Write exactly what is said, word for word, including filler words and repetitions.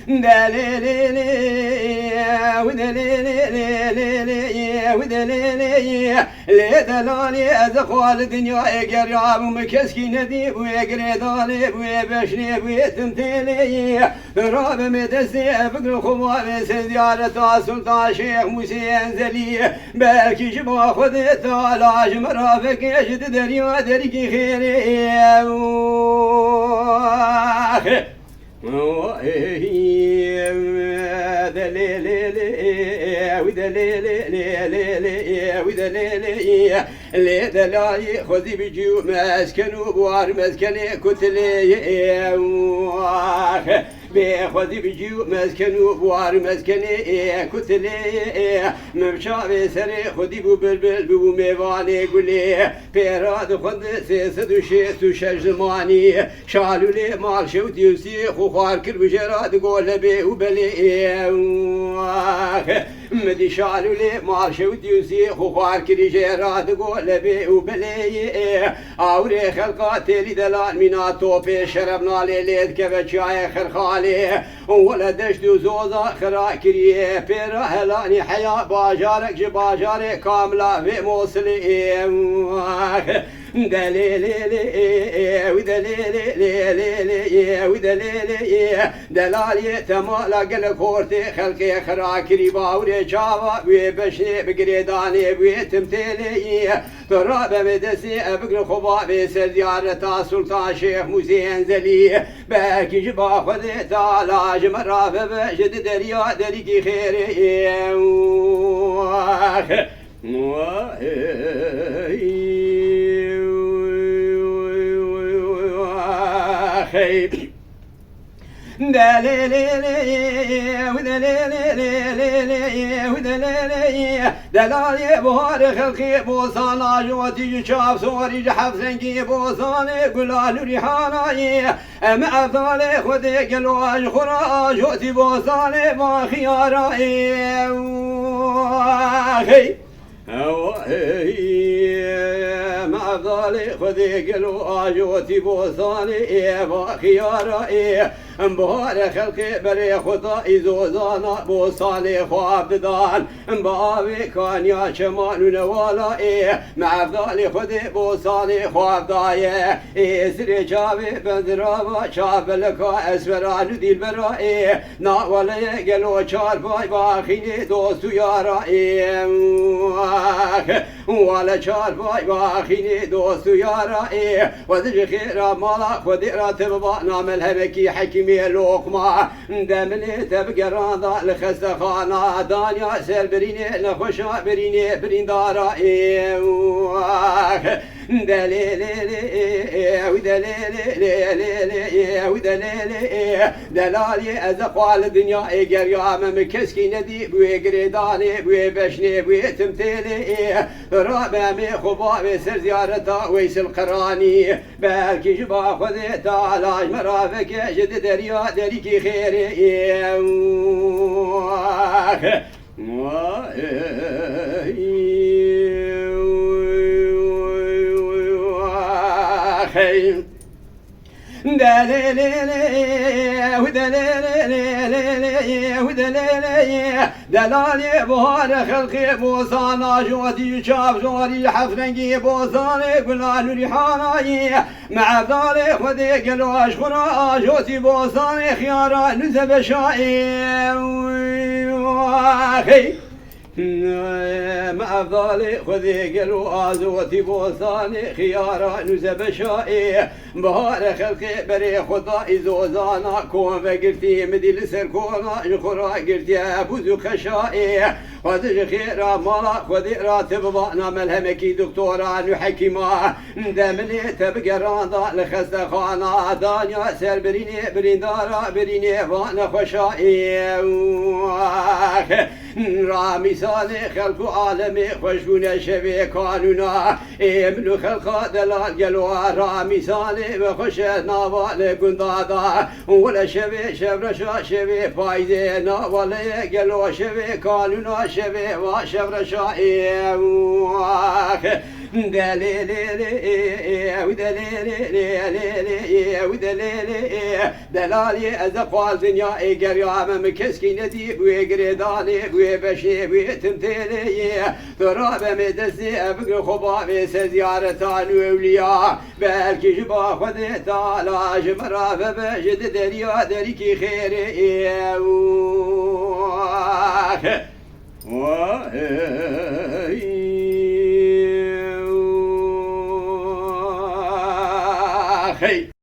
Delê lê lê, wi delê lê lê lê lê, wi delê lê. Lê delalê ez xwe li dinyayê geriyabû, min keskî nedîbû, ê girêdanê bû, ê beşnê bû, ê tim têlê. Rabimê destê ev bigrin xwe bavê ser ziyareta Sultan Şêx Mûsê Enzelî. Belkî ji ba Xwedê Teala ji me re veke ji di derya derikî xêrê. Lê delalî xwezî bi cî û mesken û buhar meskenê kutilê. Bê xwedî bi cî û mesken û buhar meskenê kutilê. Min bi çavê serê xwedî bû bilbil bû mêvanê gulê. Pêra dixwendin sê sed û şêst û şeş zimanî. Şalûlê mal şewtî û siyê xwe xwar kir û jê re digo lebê û belê. Min dî Şalûlê mal şewtî û siyê xwe xwar kirî jê re digo lebê û belê. Awirê xelqa têlî delal mîna topê şeref nalê lê dikeve çiyayê Xerxalê. Wele deşt û zoza xira kiriye pêra helanî heya bajarek ji bajarê kamila vê Mosilê. Delê lê lê, wi delê lê lê lê lê, wi delê lê. Delalê temala gelek hortê xelkê xira kirî bawrê çava wê beşnê bi girêdanê wê tim têlê. Tu rabe vê destê ev bigrin xwe bavê ser ziyareta Sultan Şêx Mûsê Enzelî. Belkî ji ba Xwedê Teala ji me re vebe ji di derya derîkî xêrê. Xey. Delê lê lê, wi delê lê lê lê lê, wi delê lê. Delalê buharê xelkê bosana, ji watî ji çav sorî ji heft rengî bosanê gula nûrî hanayê. Em evdalê Xwedê gelo ji xwe re ajotî bosanê va xiyara ê. Hey. Ewa, ey, me evdalê Xwedê gelo ajotî bosanê ê, va xiyara ê. Em buharê xelkê berê xwe da îzozana bosanê xwe av didan. Em bi avê kaniya çeman û newala ê. Me evdalê Xwedê bosanê xwe av daye. Ê sirê çavê bendirava çavbeleka eswera nû dîlbera ê. Na weleye gelo çar pay baxînê dost û yara ê. Wale çar pay baxînê dost û yara ê. Xwedê ji xêra mala Xwedê ra te biba namelhemekî hekîmê loqma. Deminê te bigeranda li xestexana danya ser birînê nexweşa birînê birîndara ê. Delê lê lê, ew delê lê lê lê lê, ew delê lê. Delalê ez xwe li dinyayê geriya me, min keskî nedî bûyê girêdanê, bûyê beşnê, bûyê tim têlê. Rabe em ê xwe bavê ser ziyareta Weysil Qeranî. Belkî ji ba Xwedê Teala ji me re veke ji di derya derîkî xêrê. Hey. Delê lê lê, hu delê lê lê lê lê, hu delê lê. Delalê buharê xelkê bosana, jotî çav jorî heft rengî bosanê gula nûrî hanayî. Me evdalê Xwedê gelo ji xwe re ajotî bosanê xiyara nûze beşa ê. Hey. Me evdalê Xwedê gelo azotî bosanê xiyara nûze beşa ê. Biharê xelkê berê xwe da îzozana kon vegirtî, min dî li ser kona ji xwe re girtiye bûz û xeşa ê. Xwedê ji xêra mala Xwedê re te bibana melhemekî doktoran û hekîma. Deminê te bigeranda li xestexana, danya ser birînê, birîndara birînê va nexweşa ê. Ramîsanê xelk û alemê xweş bûne şevê kanûna. Ê min û xelka delal gelo ramîsanê me xweş e nava li gunda da. Wele şevê şevreşa şevê payzê navaleye gelo şevê kanûna şevê va şevreşa ê. Delê lê lê, ew delê lê lê, lê lê, ew delê lê. Delalê ez de xwaz dinya ê geriya me, min keskî nedî bûyê girêdanê, bûyê beşê, bûyê tim têlê yê. Tu rabe me destê, ev bigre xwe bavê ser ziyareta nû ewliya. Belkî ji ba Xwedê Teala ji min re vebe ji di deriya derîkî xêrê. Ew. Hey!